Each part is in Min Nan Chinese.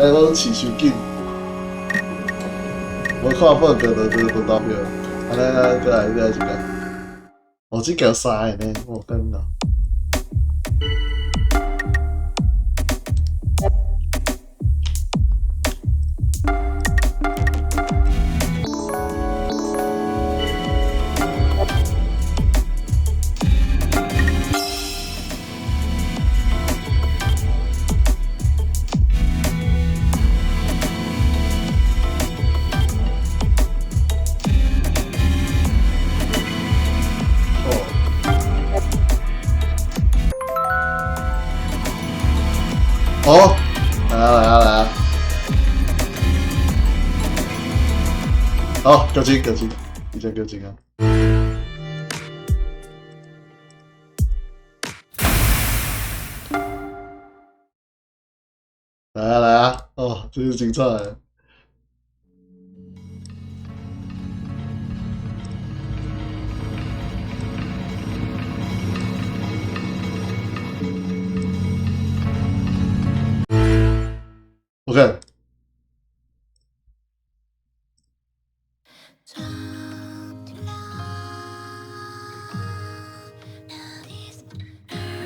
哎，我饲伤紧，无看报告就投票。啊，来来，过来，过来一个。哦，这叫三个呢，我感觉。哦，来啊来啊来啊！好，够钟够钟，已經夠鐘啊！來啊來啊！哦，這是精彩的。OK。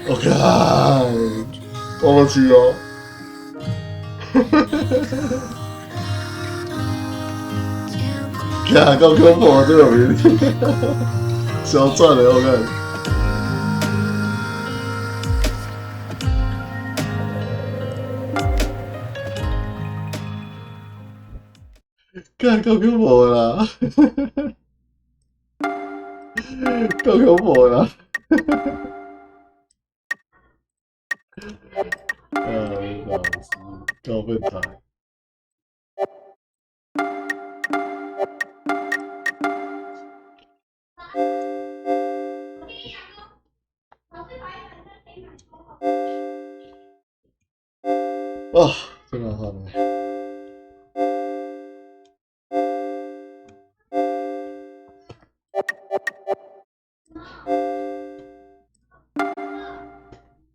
我看，我无去哦。看，夠恐怖啊！這個名，小賺的我看。幹夠恐怖啦！夠恐怖啦！啊，老師，夠變態！啊，真難看呢。